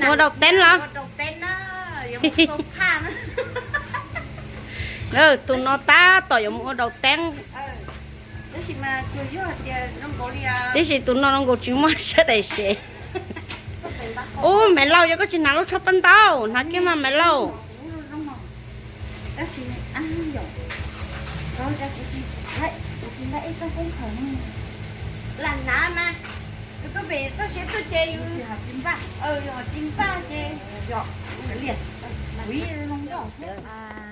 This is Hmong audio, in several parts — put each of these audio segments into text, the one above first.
Ua daus teeb los? Tus no tab tom yuav mus ua daus teeb. Tiam sis tus no zoo nkaus tsis muaj sab daim sev. Ub, Maiv Lauj, yog koj tsis hnav lub tsho paj ntaub, hnav kiag mas Maiv Lauj.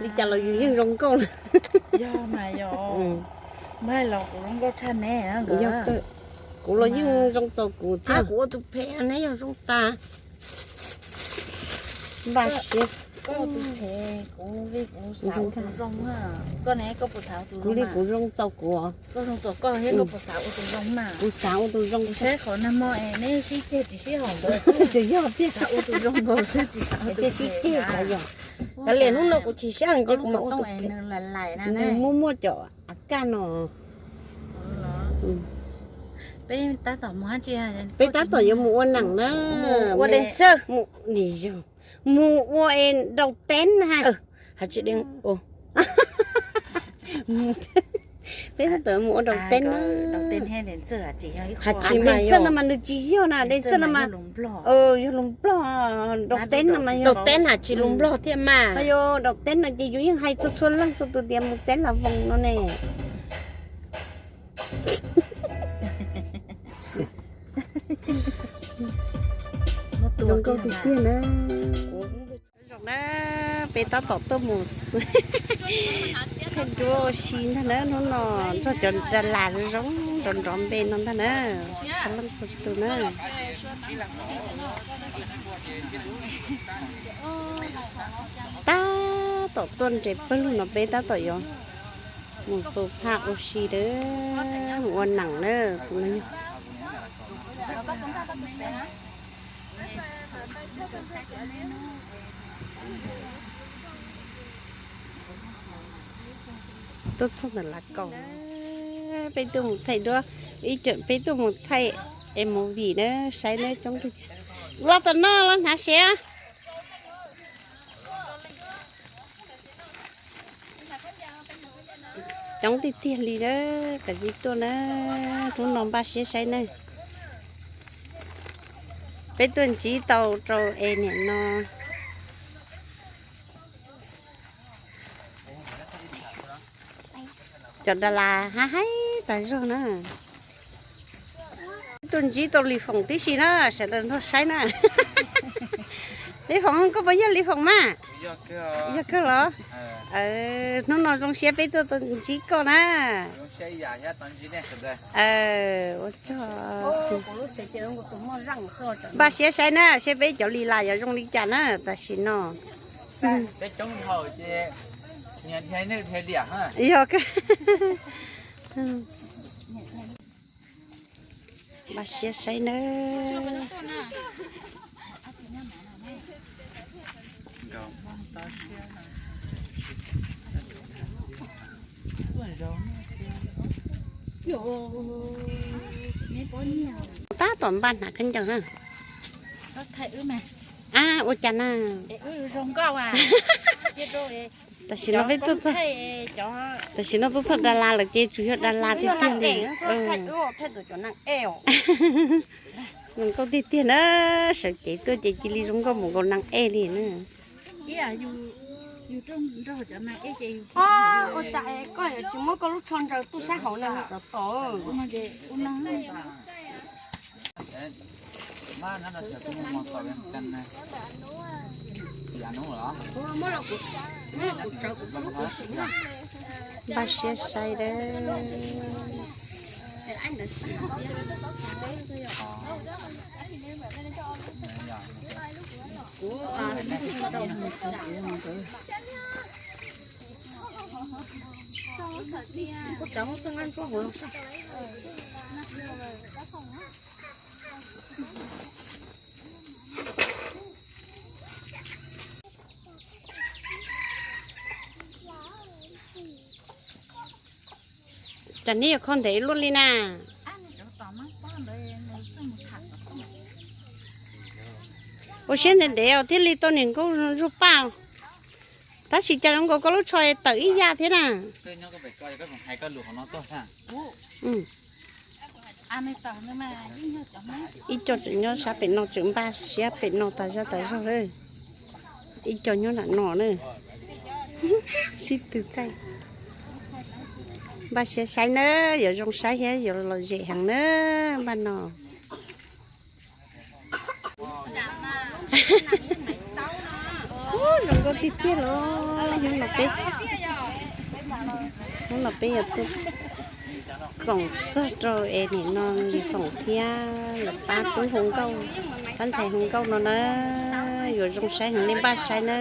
Li cas los yus yeej zoo nkauj na. Yog mas yog, Npaj los kuv zoo nkauj tshaj ne. Kuv los yeej zoo txaus kuv thiab. Kuv ua tus phem neb yog zoo tas. Npaj siab. Koj ua tus phem, kuv vim kuv xav ua tus zoo. Koj ne, koj puas xav ua tus zoo? Kuv li kuv zoo txaus kuv. Koj zoo txaus koj thiab koj puas xav ua tus zoo mas? Kuv xav ua tus zoo. Kuv saib qhov nag hmo es neb sib ceg tsis sib haum ntawd. Tseem yog tiag. Xav ua tus zoo nkaus xwb tsis xav ua tus phem. Sib ceg xav yog. Kav liam, hnub no kuv chim siab heev ces kuv mam ua tus phem. Nws muaj muaj cov av kaj no. Peb tab tom yuav mus ua neem na. Ua dees xwb. Mus nim yog mus ua es daus teeb na. Has tsis dees. Peb tab tom mus ua daus teeb na. Has tsis dees xwb no mas nws tsis yog na, dees xwb no mas yog lus Nplog. Daus teeb no mas yog daus teeb, has tsis lus Nplog thiab mas. Yog daus teeb no ces yus yeej hais txhua txhua leej txhua tus tias mus teeb los voos no ne. Zoo nkauj tiag tiag na. Zoo na, peb tab tom tuaj mus thaij duab ua si ntag na, hnub no nrog cov Das Las zoo zoo nrov nrov npe no ntag na, txhua leej txhua tus na. Tab tom tuaj nres pawg lug no, peb tab tom yuav mus xu phaj ua si na, mus ua neem na, tus no yog tuaj txog ntawm Lav Kaum. Peb tuaj mus thaij duab, ib tseem peb tuaj mus thaij movie na, saib na coob. Los tom no los hnav sev. Coob tiag tiag li na, kav tsij tuaj na, hnub no npaj siab saib na. Peb tuaj ntsib tau rau es niam no. Cov Das Las hab haib tas zog na. Tuaj ntsib tau Lis Foom tib si na, sawv daws nrog saib na. Lis Foom, koj puas yog Lis Foom mas? Yog kawg los? Hnub no zoo siab peb tuaj ntsib koj na. Ua tsaug. Npaj siab saib na, saib peb cov Lis Las yuav zoo li cas na tam sim no. Yog, npaj siab saib nawb. Tab tom npaj hnav khaub ncaws na. A, ua cas na? Tam sim no peb tuaj txog, tam sim no tuaj txog Das Las lawm ces tsuas yog Das Las tiag tiag li. Zoo nkauj tiag tiag na, sawv cev tuaj ces cia li zoo nkauj npaum nkaus neeg ej li na. Ua cas koj yuav tsis muab koj lub tsho ntsaws tuaj sab hauv no tom tom? Npaj siab saib dab. Cas neb yuav kho ntev luaj li na? Ua siab ntev ntev os thiaj li tau niam nkauj zug paj. Tab sis cas zoo nkaus koj lub tsho tawm ib yam thiab na. Ib co tseem nyob sab pem no tseem npaj siab pem no tas zog tas zog lawm. Ib co nyob nram no na. Sib tw taij. Npaj siab saib na, yuav zoo saib thiab yuav lom zem heev na, npaj no. Zoo nkauj tiag tiag los, hnub no peb, hnub no peb yog tuaj koom txog rau es nim no Lis Foom thiab lawv pab tub hu nkauj, pab ntxhais hu nkauj no na, yuav zoo saib heev nej npaj saib na.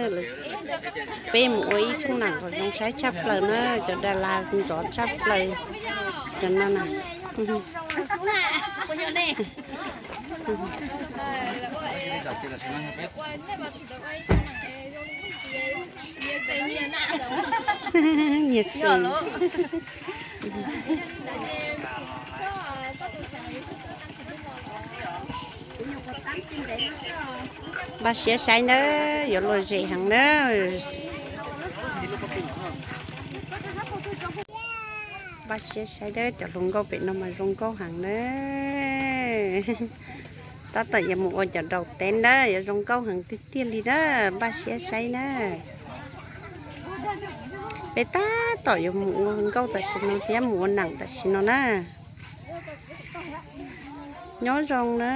Peb mus ua ib tshooj nam kom zoo saib tshaj plaws na, cov das las nrov tshaj plaws cov no na. Nyias xeem. Npaj siab saib nawb, yuav lom zem heev nawb. Npaj siab saib nawb, cov hluas nkauj pem no mas zoo nkauj heev nawb. Tab tom yuav mus ua cov daus teb nawb, yuav zoo nkauj heev tiag tiag li na, npaj siab saib na. Peb tab tom yuav mus ua nkauj tam sim no thiab mus ua nam tam sim no na. Nyob zoo na.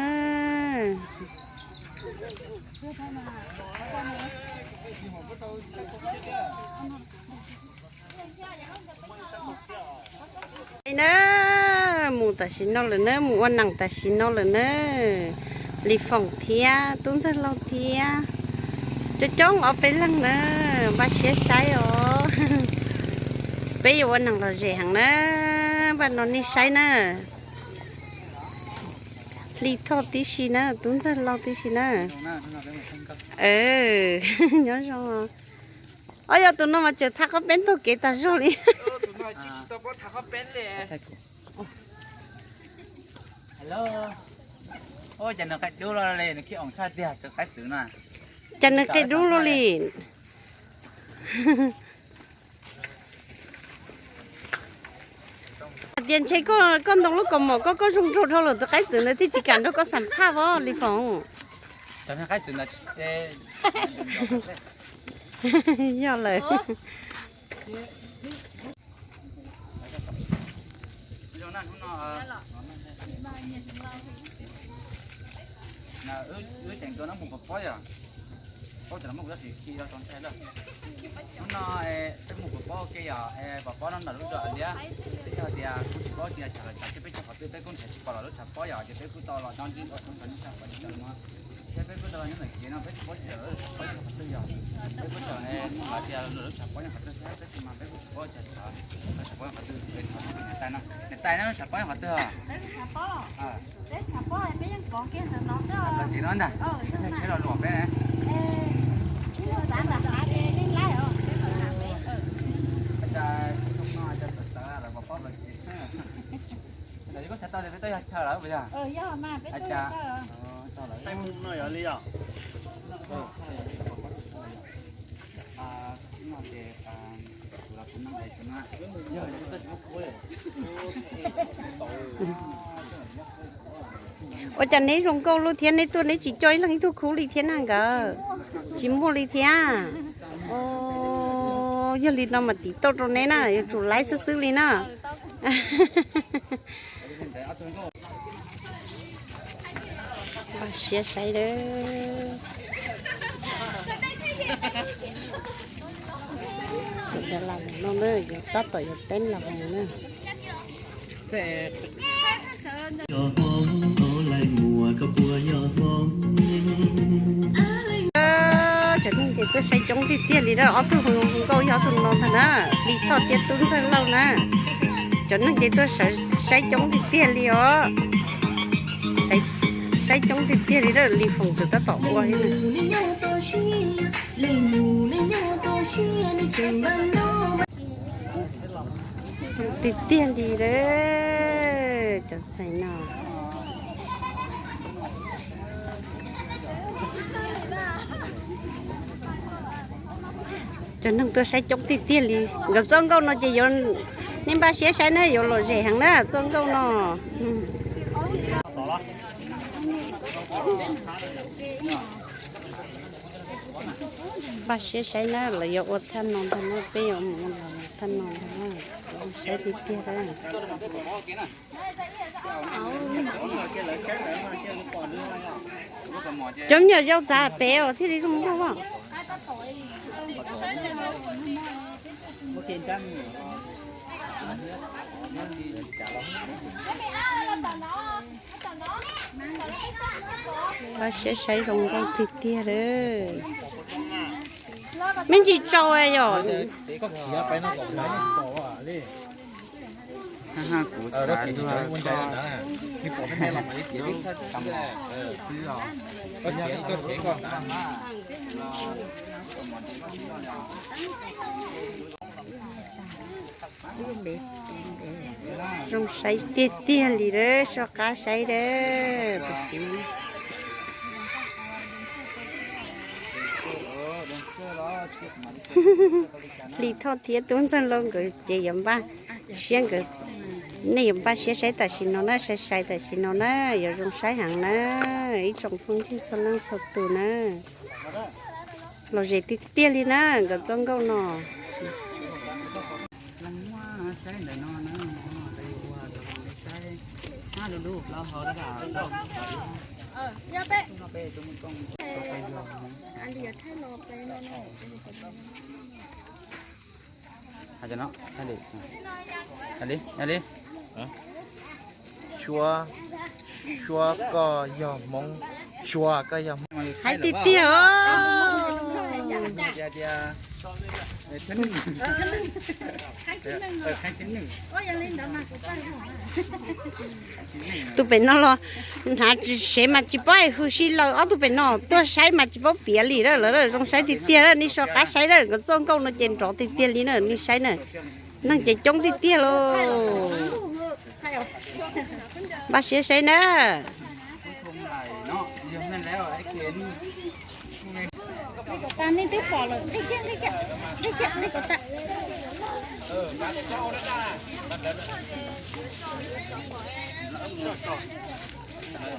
Na, mus tam sim no lawm na, mus ua nam tam sim no lawm na. Lis Foom thiab Tub Ntxawg Lauj thiab coob coob ob peb leeg na, npaj siab saib os. Peb yuav ua nam lom zem heev na, npaj no nej saib na. Lis Thoj tib si na, Tub Ntxawg Lauj tib si na. Nyob zoo. Ob, yog tus no mas tseem thab qhov peb ntaug kev tas zog li. Cas nws qia dub luaj li. Hais tias ntshe koj ntoo lub kaus mom koj, koj zoo nraug dhau lawm tus qaib txwv ntawd thiaj tsis kam nrog koj xam phaj os Lis Foom. Yog lawm. Hnub no peb mus pov pob ua ke yom, pov pob no ntawm lub zos liab, peb cog tias kuv tsis paub tsis yog chaws los chaws, peb txog qhov twg peb kuj nrhiav tsis pom los lub tshav pob yom, ces peb kuj tau los no ntsis ua tau ntawm lub tshav pob no, thiab peb kuj tau los nyob ntawm kev no peb tsis paub tsis yog lub tshav pob nyob qhov twg yom, peb kuj tau mus hais tias lub tshav pob nyob qhov twg thiab peb tsis mas peb kuj tsis paub cas tshav, lub tshav pob nyob qhov twg, peb thov niam tais no, niam tais no lub tshav pob nyob qhov twg os? Ces no ntag, tsheb los luam peb ne. Koj txhais tau tias peb twb yog chaw lawm puas yog? Ua cas neb zoo nkauj luaj thiab, neb tuaj neb tsis coj ib leeg ib tug khub li thiab na nkawd? Tsis muaj li thiab. Yog li no mas tiv tauj rau neb na, yuav tsum laib xwb xwb li na. Siab saib lawm. Cov Dav Las no na, yuav tab tom yuav teeb los na. Cov neeg ces tuaj saib coob tiag tiag li na, ob tug hu nkauj yog ob tug no ntag na, Lis Thoj thiab Tub Ntxawg Lauj na. Cov neeg ces tuaj saib coob tiag tiag li os. Saib coob tiag tiag li na, Lis Foom tseem tab tom ua li na. Tiag tiag li lawm cov ntxhais no. Cov neeg tuaj saib coob tiag tiag li. Nkawd txoj nkauj no ces yuav, nej npaj siab saib na, yuav lom zem heev na txoj nkauj no. Npaj siab saib na, lawv yuav ua thaj no ntag na, peb yuav mus ua thaj no ntag na. Saib tiag tiag na. Cov me nyuam yaus txav pem os thiaj li zoo nkauj. Npaj siab saib zoo nkauj tiag tiag lawm. Me ntsis tsaus yom. Kuv xav nrog koj, koj cev, koj cev koj. Zoo saib tiag tiag li lawm, soj qab saib lawm. Lis Thoj thiab Tub Ntxawg Lauj nkawd ces yuav npaj siab nkawd, nej yuav npaj siab saib tam sim no na, sai sai tam sim no na, yuav zoo saib heev na, ib tsoom phooj ywg txhua leej txhua tus na. Lom zem tiag tiag li na, nkawd txoj nkauj no. Suav, Suav koj yog Hmoob, Suav koj yog Hmoob. Hais tiag tiag os. Tus pem no los hnav sev mas tsis paub hws si lawm, ob tug pem no tuaj saib mas tsis paub piav li lawm, zoo saib tiag tiag, nej soj qab saib lawm, nkawd txoj nkauj no ces nrov tiag tiag li na, nej saib na, neeg ces coob tiag tiag lauj. Npaj siab saib na.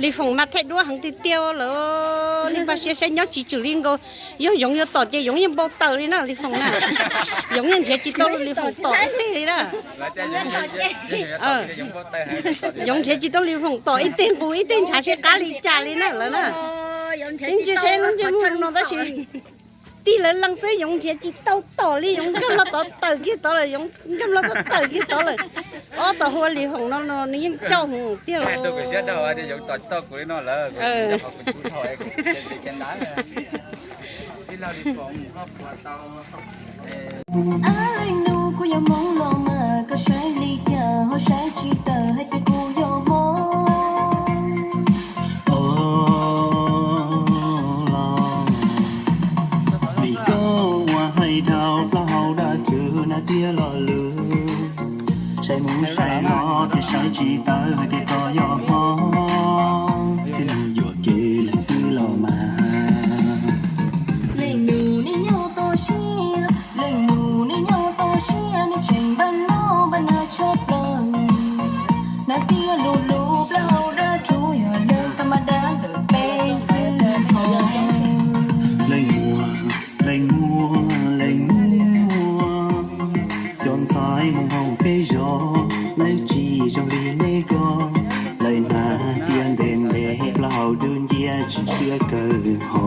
Lis Foom mas thaij duab heev tiag tiag lawm, nej npaj siab saib nyob tsis tswm li nkaus. Yog Yoov yuav tom ces Yoov yeej npau taws li na Lis Foom na. Yoov yeej nrhiav tsis tau Lis Foom tom ib teg li na. Yoov nrhiav tsis tau Lis Foom tom ib teg nqus ib teg ntshav sib qab li cas li na lawm na. Yeej tsis saib lub ntsej muag no tab sis tig lawv leej xwb Yoov nrhiav tsis tau tom li, Yoov nkag hlo tod tawm kiag tod lawm, Yoov nkag hlo tod tawm kiag tod lawm. Ob tog hu ua Lis Foom no no nws yeej coj hu tiag los. Leej nus kuj yog Hmoob los mas koj saib li cas ho saib tsis tawm hais tias kuv yog Hmoob. Vim koj ua hais dhau plaub hau dab tsi na tiag lo lus. Saib mus saib los thiaj saib tsis tawm hais tias koj yog Hmoob, thiab nws yuam kev leej xwb los mas. Leej nus nej nyob toj siab, leej nus nej nyob toj siab, nej tseem npaj noj npaj hnav tshaj plaws. Hnav tiag lus lus plaub hau dab tsuag yog yawg kab mab dab ntawm peb xwb. Leej muam, leej muam, leej muam, cov ntxhais Hmoob hauv peb zos lawv tsis zoo li nej ko. Lawv hnav tiag ntev ntev plaub hau dub nciab tsis txawj kawg ho.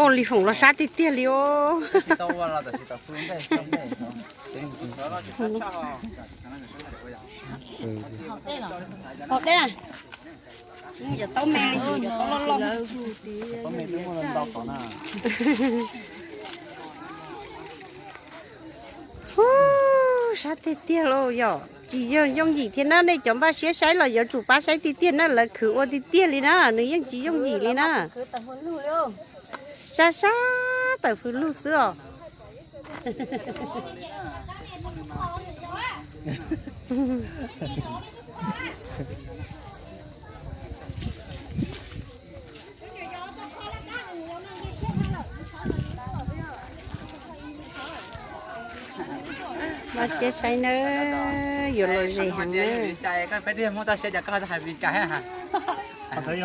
Ua Lis Foom los sab tiag tiag li os. Haus dej, yog taub me, yog taub loj loj. Hu, sab tiag tiag lauj, yog tsis yog yooj yim thiab na, nej cov npaj siab saib los yuav tsum pab saib tiag tiag na, lawv khwv ua tiag tiag li na, nws yeej tsis yooj yim li na. Sab sab tawm fws lug xwb os. Npaj siab saib nawb, yuav lom zem heev nawb. Peb muab tau siab cas koj hais li cas? Peb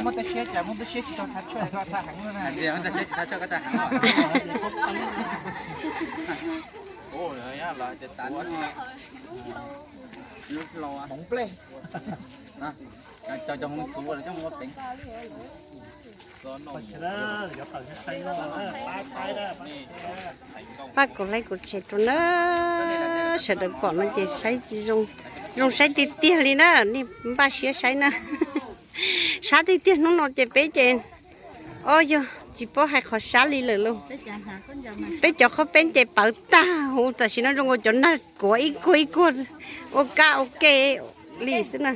muab tau siab cas muab tau siab tsis tau thaj tshuaj koj thaj heev. Hmoov nplej. Pab kuv like kuv share rau na, sawv daws pom no ces saib zoo, zoo saib tiag tiag li na, nej npaj siab saib na. Sab tiag tiag hnub no ces peb ces, o yog tsis paub hais qhov sab li lawm lauj. Peb cov qhaub peeb ces pawv tag huv tam sim no zoo nkaus cov nag kuav ib kuag ib kuag ua kab ua ke li xwb na.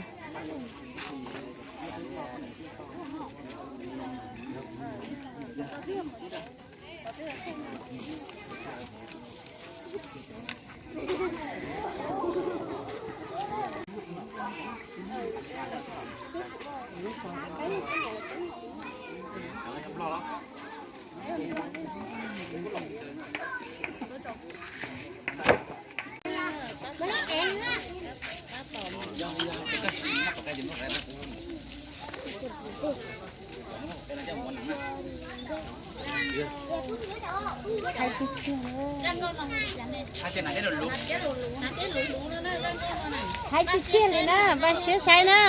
Hais tiag tiag li na, npaj siab saib na.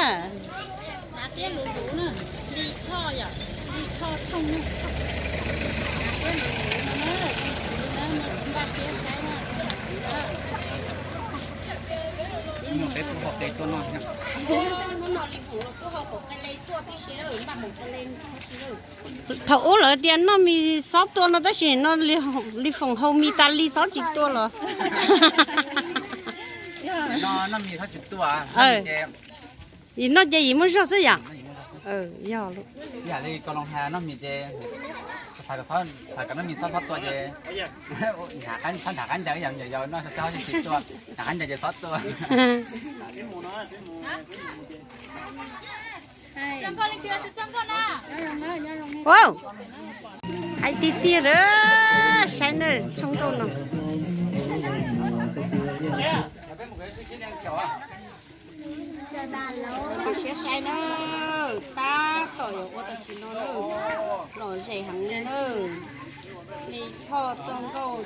Thaum ub lawv tias noj mis xob tua no tab sis no li foom hau mis tas li xob tsis tua los. Yim noj ces yim muaj zog xwb yom. Yog li ko loo hais noj mis ces xav kom noj mis xob xob tua ces nrhav qab ncaws yom, yog noj xob tsis tua, nrhav qab ncaws ces xob tua. Hais tiag tiag lawm, saib na, tshoob nkauj no. Npaj siab saib na, tab tom yuav ua tam sim no na, lom zem heev li na. Li Thoj txoj nkauj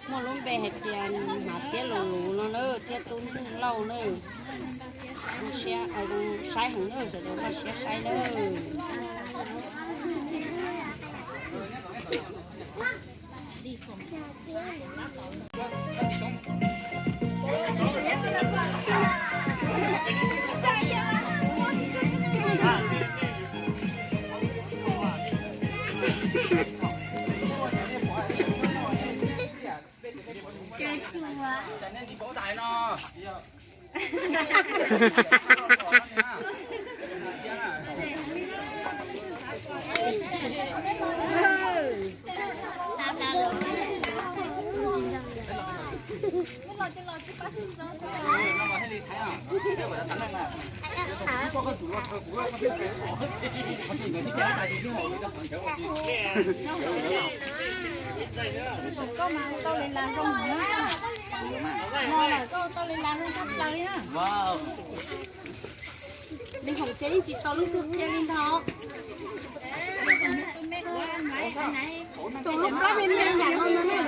muaj lub npe hais tias Hnav Tiab Lus Luv no na, thiab Tub Ntxwg Lauj na. Zoo siab, zoo saib heev na, sawv daws npaj siab saib na. Koj mas tau li las zoo na. Koj tau li las zoo tshaj plaws li na. Li hauv ces yeej tsis tau lub twg qhia li ntag. Tus lub plab me me yam no no ne.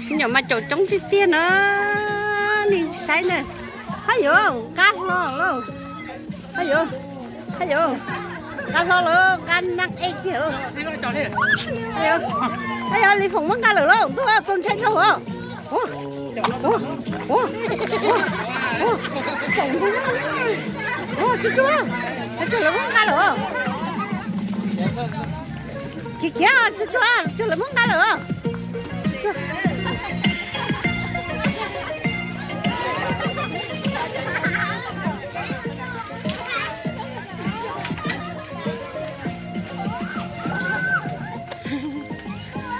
Nyuam mas caum coob tiag tiag na, nej saib na. Hab yuav nqab hlo lauj. Hab yuav, hab yuav. Nqa hlo lawm, nqa nag ej kiag. Yog Lis Foom muab nqa lawm lauj, ntuj, txaus ntshai dhau. Tsuag tsuag, tsuag lawv muab nqa lawm. Khiav khiav, tsuag tsuag, tsuag lawv muab nqa lawm.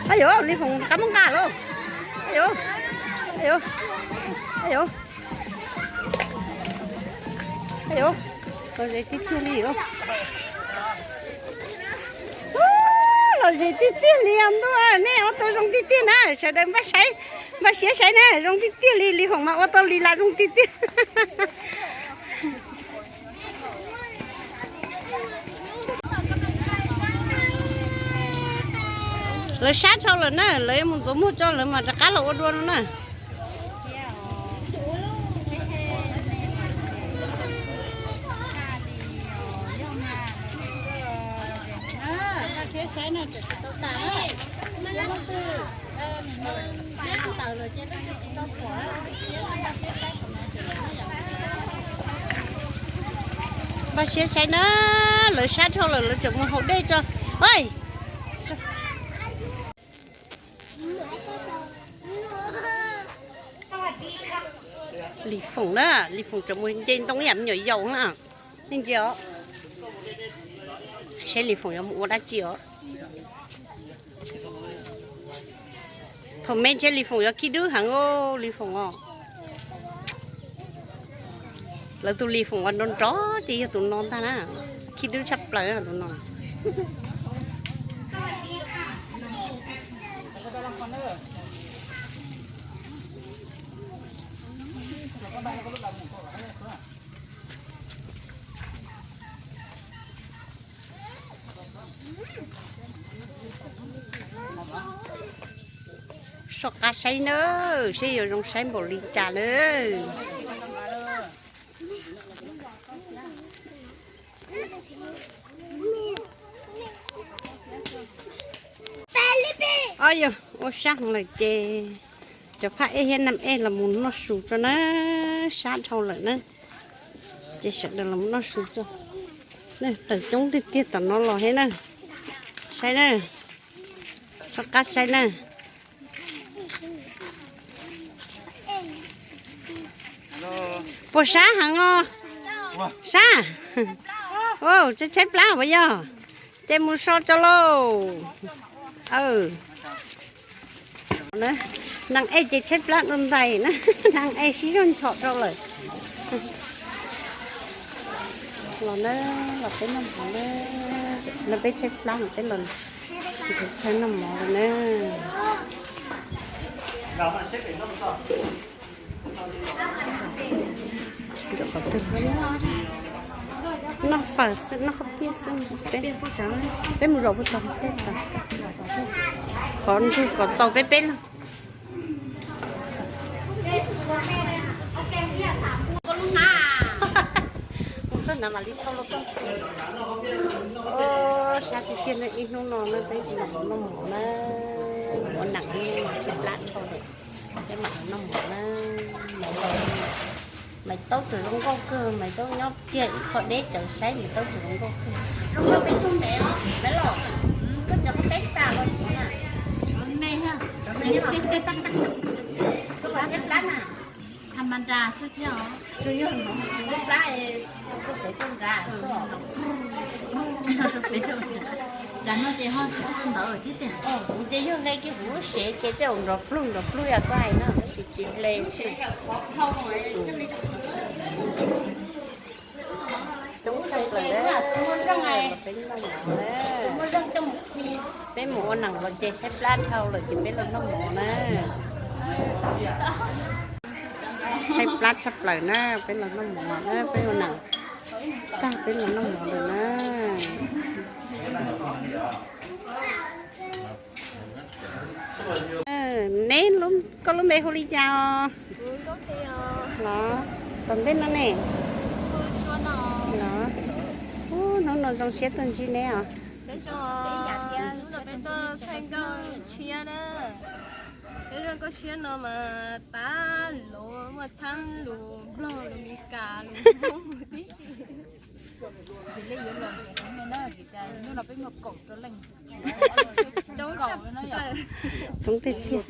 Ayu, Lis Foom qab muab nqa lauj. Ayu, ayu, ayu, ayu, los ze tiag tiag li. Los ze tiag tiag li os ntuj, nej ua tau zoo tiag tiag na, sawv daws npaj saib, npaj siab saib na, zoo tiag tiag li, Lis Foom mas ua tau li las zoo tiag tiag. Lawv sab dhau lawm na, lawv yuav mus ntxuav muag tso lawv mam rov qab los ua dua no na. Npaj siab saib na, lawv sab dhau lawm lawv tseem mus haus dej tso. Lis Foom na, Lis Foom tseem mus nce ntoo ib yam me nyuam yaus na. Nej ntsia os, saib Lis Foom yuav mus ua dab tsi os. Thaum me ntshe Lis Foom yuav khib dwb heev os, Lis Foom os. Lawv tus Lis Foom uas nrov nrov ces yog tus no ntag na, khib dwb tshaj plaws tus no. Soj qab saib nawb, saib yuav zoo saib npaum li cas nawb. Yog ua sab heev lawm ces cov phaj ej thiab nam ej los mus noj su tso na, sab dhau lawm na. Ces sawv daws los mus noj su tso. Tawm coob tiag tiag tom no los thiab na. Saib na, soj qab saib na. Puas sab heev os? Sab. Tshaib plab uas yog, ces mus so tso lauj. Neeg ej ces tshaib plab dua ntais na, neeg ej sib zog nchos rau lawm. Los na, los peb noj mov na, no peb tshaib plab no peb los nrhiav chaw noj mov lawm na. Noj fawm xwb, noj qhov piaj xwb. Peb mus zaum puag tom tej, qhov ntswg kom txaus peb peb leeg. Mus txog ntawd mam li thauj lub koj. Sab tiag tiag na, ib hnub no na peb mam noj mov na, ua neem tshaib plab dhau lawm, peb mam noj mov na. Maiv Taub tseem zoo nkauj kawg, Maiv Taub nyob kiag ib qho deb tsaws saib Maiv Taub tseem zoo nkauj kawg. Zoo nkauj peb tug me os, Maiv Los, koj cov koj peb tas los tsis na. Me, me, tshaib plab na. Tha ma nra xwb thiab os. Tsuas yog hnov mus plab, tuaj pem tuaj nrad xwb. Cas no ces ho tsis tau ntawd thiab tiag. Kuv ces yog nqe kiag kuv lub sev ces tej zaum nrov plug nrov plug yam koj hais no, tab sis tsis hle. Coob tshaj plaws, peb noj mov na. Peb mus ua neem los ces tshaib plab dhau lawm ces peb los noj mov na. Tshaib plab tshaj plaws na, peb los noj mov na, peb ua neem tag peb los noj mov lawm na. Neb, koj lub npe hu li cas os? Los tom ntej no ne. Los, hnub Zoo siab tuaj ntsib neb os. Peb zoo, hnub no peb tuaj thaij nkauj tshiab na. Peb zaj nkauj tshiab no mas tab luv muaj thaab lus Nplog, lus Meskas, lus Hmoob tib si. Tsis li yuav los ntawm hnub no peb muaj kaum rau leej, kaum no yog. Thoob tej thiab.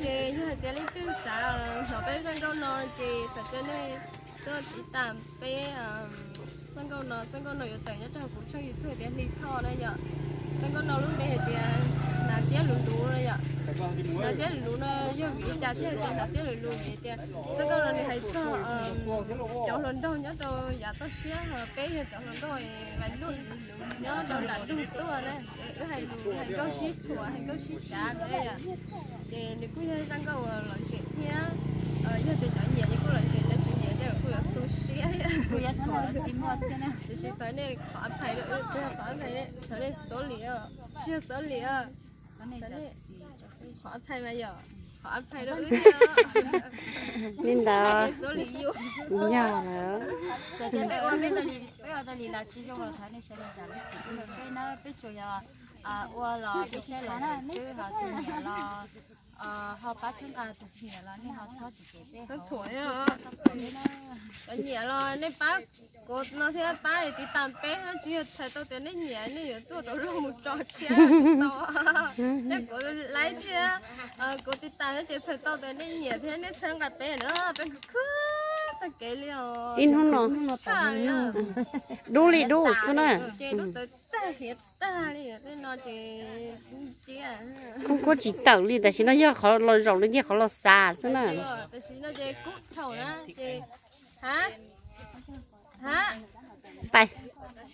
Ces yog hais tias leej twg xav hnov peb zaj nkauj no ces thov caw nej tuaj tiv tas peb txoj nkauj no. Txoj nkauj no yuav tawm nyob rau kuv tshooj YouTube tias Hli Thoj na yom. Txoj nkauj no lub npe hais tias hnav tiab luv luv no yom. Hnav tiab luv luv no yog vim li cas thiaj tias hnav tiab luv luv? Vim tias txoj nkauj no nws hais txog cov hluas nraug nyob rau yav toj siab, peb yog cov hluas nkauj lais luj nyob rau nram nroog tuaj na. Wb hais lus hais nkauj sib thuam hais nkauj sib cav na yom. Ces nws kuj yog zaj nkauj uas lom zem thiab. Yog tias cov nyiam ces kuj lom zem, cov tsis nyiam ces kuj yuav xu siab, kuj yuav thuam tsis muaj thiab. Tiam sis thov nej qhov a phais rau wb, qhov a phais, thov nej xav li os, tsis yog xav li os. Qhov a phais mas yog qhov a phais rau wb thiab. Li ntawd. Xav li yog lawm. Peb ua tau li los tsis zoo los thov nej sawv daws zam lub txim pub rau peb na. Peb tsuas yog ua los peb saib los xwb, ho tus nyiam los ho pab txhawb nqa, tus tsis nyiam los nej ho txhob txwm cem peb. Cov nyiam los nej pab kuv no thiab, pab tiv tas peb, tsis yog txhais tau tias nej nyiam nej yuav tuaj rau luag mus tso tshiab tsis tau. Nej kuv laib thiab kuv tiv tas thiab ces txhais tau tias nej nyiam thiab nej txhawb nqa peb na, peb khwv tag kev li os. Ib hnub no tshaj li, dub li dub xwb na. Ces dub tawv tag hiav tag li tej no ces kuj tsis tawm li, tam sim no yog qhov los zaum los yog qhov los xav xwb na. Tam sim no ces kub dhau na ces ha ha pais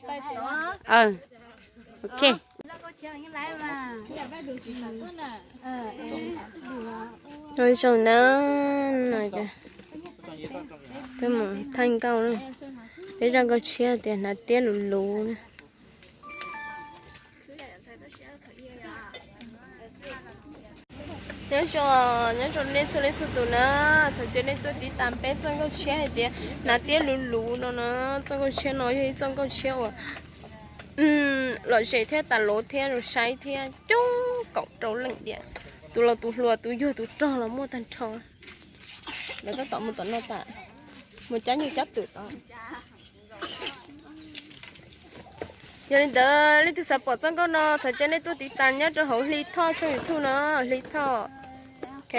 pais tod. Ok. Zoo zoo na, no peb mus thaij nkauj, peb zaj nkauj tshiab tias hnav tiab luv luv na. Nyob zoo, nyob zoo nej txhua leej txhua tus na, thov caw nej tuaj tiv tas peb txoj nkauj tshiab hais tias hnav tiab luv luv no na. Txoj nkauj tshiab no yog ib txoj nkauj tshiab uas lom zem thiab tas luv thiab zoo saib thiab coob kaum rau leej tiam. Tus laus tus hluas tus yawg tus rog los muaj tag nrho. Lawv tab tom mus tom no tas, mus cab nyuj cab twm tod. Yog li ntawd leej twg xav pom txoj nkauj no thov caw nej tuaj tiv tas nyob rau hauv Hli Thoj tshooj YouTube no, Hli Thoj. Ok.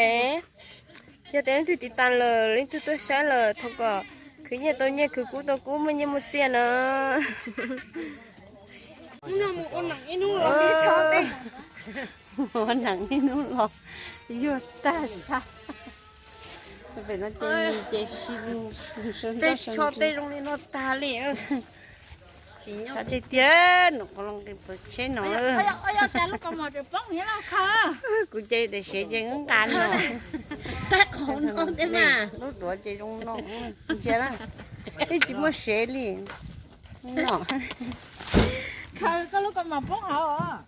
Yog tias leej twg tiv tas lawm, leej twg tuaj saib lawm, thov kom khwv nyiaj tau nyiaj, khwv kub tau kub, muaj nyiaj muaj txiaj na. Ua neeg ib hnub los yuag tag sab. Pem no ces, ces tej tsho tej zoo li no tag li. Tsis nyob tiag tiag, nws qhov los nqis pawg tsheb no. Kuv ces daim sev ces nqa no. Lub duav ces zoo no, ntsia na. Twb tsis muaj sev li. No. Koj lub kaus mom poob hauv os.